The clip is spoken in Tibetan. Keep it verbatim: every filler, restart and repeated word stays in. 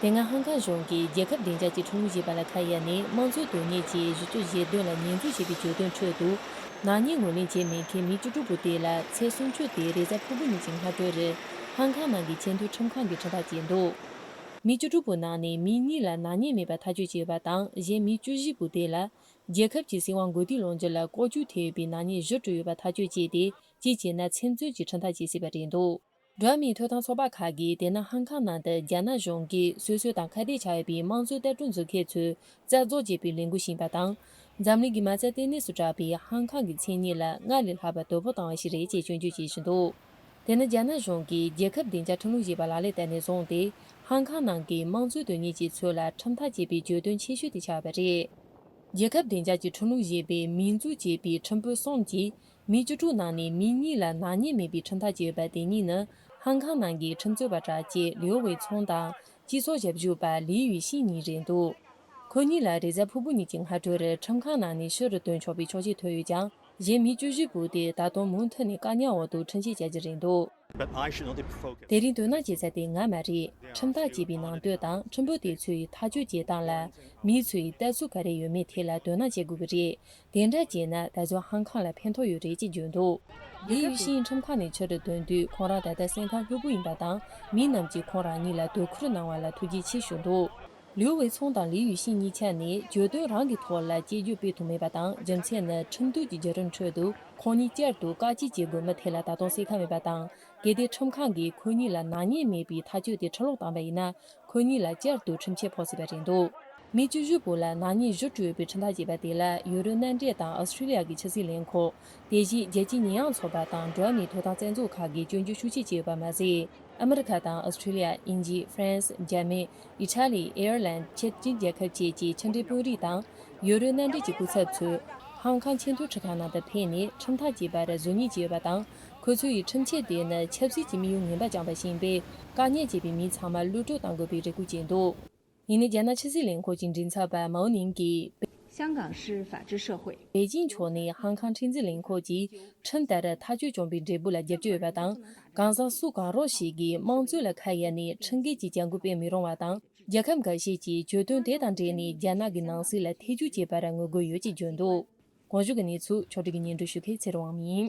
དེ་སྔ་ཧང་ཀང་གཞུང་གིས་རྒྱལ་ཁབ་བདེ་འཇགས་ཀྱི་ཁྲིམས་ལུགས་ཞེས་པ་ལ་ཁ་གཡར་ནས་དམངས་གཙོའི་དོན་གཉེར་གྱི་གཞི་བཅུ་ཞེ་བདུན་ལ་ཉེས་འཛུགས་བྱས་པའི་བརྗོད་དོན་ཁྲོད་དུ། ནག་ཉེས་ངོས་ལེན་བྱས་མེད་མཁན་མི་བཅུ་དྲུག་པོ་དེ་ལ་ཚེ་སུམ་ཅུ་དེ་རེས་གཟའ་ཕུར་བུ་ཉིན་གྱི་སྔ་དྲོ་རུ་ཧང་ཀང་ནང་གི་ཆེས་མཐོའི་ཁྲིམས་ཁང་གིས་ཁྲིམས་ཐག་བཅད་འདུག་མི་བཅུ་དྲུག་པོའི་ནང་ནས་མི་གཉིས་ལ་ནག་ཉེས་མེད་པ་ཐག་གཅོད་བྱས་ཡོད་པ་དང་། གཞན་མི་བཅུ་བཞི་པོ་དེ་ལ་རྒྱལ་ཁབ་ཀྱི་སྲིད་དབང་དགོས་དུས་ལོངས་སྤྱོད་ལ་ལྐོག་ཇུས་ཐེབས་ཡོད་པའི་ནག་ཉེས་བཞི་བཀྲམ་ཡོད་པ་ཐག་གཅོད་བྱས་ཏེ། གཅིག་བྱས་ན་ཚེ་བཙོན་གྱི་ཁྲིམས་ཐག་བཅད་སྲིད་པ་རེད་འདུག་འགྲོ་བ་མིའི་ཐོབ་ཐང་ཚོགས་པ་ཁག་གིས་དེ་སྔ་ཧང་ཀང་ནང་དུ་རྒྱ་ནག་གཞུང་གིས་སོ་སོ་དང་ཁ་གཏད་ཆགས་ཡོད་པའི་དམངས་གཙོའི་ལྟ་གྲུབ་འཛིན་མཁན་ཚོས་རྩ་རྫོགས་བྱས་པའི་ལས་འགུལ་ཕྱིན་པ་དང་། འཛམ་གླིང་གི་མ་རྩ་ལྟེ་གནས་སུ་གྲགས་པའི་ཧང་ཀང་གི་མཚན་སྙན་ལ་སྔར་ལས་ལྷག་པར་དོ་ཕོག་བཏང་བ་ཞིག་རེད་ཅེས་སྐྱོན་བརྗོད་བྱེད་བཞིན་འདུག་དེ་ནི་རྒྱ་ནག་གཞུང་གིས་རྒྱལ་ཁབ་བདེ་འཇགས་ཁྲིམས་ལུགས་ཞེས་པ་ལག་ལེན་བསྟར་ནས་བཟུང་སྟེ། ཧང་ཀང་ནང་གི་དམངས་གཙོའི་དོན་གཉེར་གྱི་ཚོགས་ལ་ཁྲིམས་ཐག་བཅད་པའི་གྱོད་དོན་ཆེ་ཤོས་དེ་ཆགས་པ་རེད། རྒྱལ་ཁབ་བདེ་འཇགས་ཀྱི་ཁྲིམས་ལུགས་ཞེས་པའི་མིང་འཛུགས་བྱས་པའི་ཁྲིམས་དཔོན་གསུམ་གྱིས་མི་བཅུ་དྲུག་ནང་ནས་མི་གཉིས་ལ་ནག་ཉེས་མེད་པའི་ཁྲིམས་ཐག་བཅད་ཡོད་པ་དེ་གཉིས་ནི། ཧང་ཀང་ནང་གི་ཁྲིམས་རྩོད་པ་གྲགས་ཅན་ལིའུ་ཝེ་ཚུང་དང་། སྤྱི་ཚོགས་ཞབས་ཞུ་པ་ལི་ཡུས་ཤིན་གཉིས་རེད་འདུག་ཁོ་གཉིས་ལ་རེས་གཟའ་ཕུར་བུ་ཉིན་གྱི་སྔ་དྲོ་རུ་ཁྲིམས་ཁང་ནང་ནས་ཕྱིར་རུ་ཐོན་ཆོག་པའི་ཆོག་མཆན་ཐོབ་ཡོད་ཀྱང་། གཞན་མི་བཅུ་བཞི་པོ་དེ་ད་དུང་མུ་མཐུད་ནས་བཀག་ཉར་འོག་ཏུ་ཁྲིམས་ཆད་བཅད་རྒྱུ་རེད་འདུག But I should not be focused. དེ་རིང་དོ་སྣང་བྱེད་ས་དེ་ང་མ་རེད། ཁྲིམས་ཐག་བཅད་པའི་ནང་དོན་དང་ཁྲིམས་དཔོན་དེ་ཚོས་ཐག་གཅོད་བྱེད་སྟངས་ལ་མི་ཚོས་ལྟ་ཚུལ་ག་རེ་ཡོད་མེད་ཐད་ལ་དོ་སྣང་བྱེད་དགོས་ཀྱི་རེད། དེ་འདྲ་བྱས་ན་ད་གཟོད་ཧང་ཀང་ལ་ཕན་ཐོགས་ཡོད་རེད་ཅེས་བརྗོད་འདུག་ལི་ཡུས་ཤིན་ཁྲིམས་ཁང་ནས་ཕྱིར་ཐོན་དུས། ཁོང་རང་ད་ལྟ་སེམས་ཁམས་ལྷོད་པོ་ཡིན་པ་དང་། མི་རྣམས་ཀྱིས་ཁོང་རང་ཉིད་ལ་དོ་ཁུར་གནང་བ་ལ་ཐུགས་རྗེ་ཆེ་ཞུ་འདུག་ལིའུ་ཝེ་ཚུང་དང་ལི་ཡུས་ཤིན་གཉིས་ཆ་ནས་གྱོད་དོན་རང་གི་ཐོག་ལ་གཅེས་གྱོད་སྤེལ་ཐུབ་མེད་པ་དང་། རྒྱུ་མཚན་ནི་ཁྲིམས་གཏུག་གི་བརྒྱུད་རིམ་ཁྲོད་དུ་ཁོང་གཉིས་བསྐྱར་དུ་བཀག་སྐྱིལ་བྱེད་དགོས་མིན་ཐད་ལ་ད་དུང་གསལ་ཁ་མེད་པ་དང་། གལ་ཏེ་ཁྲིམས་ཁང་གིས་ཁོ་གཉིས་ལ་ནག་ཉེས་མེད་པའི་ཐག་གཅོད་དེ་ཁྲིམས་ལོག་བཏང་བ་ཡིན་ན། ཁོ་གཉིས་ལ་བསྐྱར་དུ་ཁྲིམས་ཆད་ཕོག་སྲིད་པ་རེད་འདུག་མི་བཅུ་བཞི་པོ་ལ་ནག་ཉེས་བཞི་བཀྲམ་ཡོད་པའི་ཁྲིམས་ཐག་བཅད་པ་དེ་ལ་ཡུ་རོབ་མནའ་འབྲེལ་དང་ཨོ་སི་ཁྲི་ལི་ཡ་གི་ཕྱི་སྲིད་ལས་ཁུངས། དེ་བཞིན་རྒྱལ་སྤྱིའི་ཉེས་ཡངས་ཚོགས་པ་དང་འགྲོ་བ་མིའི་ཐོབ་ཐང་རྩ་འཛུགས་ཁག་གིས་སྐྱོན་བརྗོད་ཤུགས་ཆེ་བྱས་ཡོད་པ་མ་ཟད། ཨ་མི་རི་ཀ་དང་ཨོ་སི་ཁྲི་ལི་ཡ། དབྱིན་ཇི། ཧྥ་རན་སི། འཇར་མན། ཨི་ཊ་ལི། ཨེར་ལན། ཅེཀ་རྒྱལ་ཁབ་བཅས་ཀྱི་ཕྱི་འབྲེལ་དཔོན་རིགས་དང་། ཡུ་རོབ་མནའ་འབྲེལ་གྱི་སྐུ་ཚབ་ཚོས་ཧང་ཀང་ཆེས་མཐོའི་ཁྲིམས་ཁང་ནང་དུ་ཕེབས་ནས་ཁྲིམས་ཐག་བཅད་པར་གཟུགས་བརྙན་བཅས་ཡོད་པ་དང་། ཁོ་ཚོ་ཡི་ཁྲིམས་ཆད་དེ་ནི་ཆབ་སྲིད་ཀྱི་དམིགས་ཡུལ་ངན་པ་བཅངས་པ་ཞིག་ཡིན་པས། བཀག་ཉར་བྱས་པའི་མི་ཚང་མ་གློད་བཀྲོལ་གཏང་དགོས་པའི་རེ་སྐུལ་བྱས་འདུག་ཡིན་ནའི་རྒྱ་ནག་ཕྱི་སྲིད་ལས་ཁུངས་ཀྱི་མགྲིན་ཚབ་པ་མའོ་ནིང་གིས། 香港是法治社会。 པེ་ཅིང་ཕྱོགས་ནས་ཧང་ཀང་ཁྲིམས་འཛིན་ལས་ཁུངས་ཀྱིས་ཁྲིམས་ལྟར་ཐག་གཅོད་བྱུང་བའི་འབྲས་བུ་ལ་རྒྱབ་སྐྱོར་ཡོད་པ་དང་། གང་ཟག་སུ་གང་རུང་ཞིག་གིས་དམངས་གཙོ་ལ་ཁ་གཡར་ནས་ཁྲིམས་འགལ་གྱི་བྱ་འགུལ་སྤེལ་མི་རུང་བ་དང་། རྒྱལ་ཁབ་འགའ་ཤས་ཀྱིས་གྱོད་དོན་དེ་དང་འབྲེལ་ནས་རྒྱ་ནག་གི་ནང་སྲིད་ལ་ཐེ་ཇུས་བྱེད་པར་ངོ་རྒོལ་ཡོད་ཅེས་བརྗོད་འདུག་གོང་ཞུས་ཀྱི་གནས་ཚུལ་ཕྱོགས་སྒྲིག་གིས་སྙན་སྒྲོན་ཞུ་མཁན་ཚེ་རིང་དབང་མོ་ཡིན།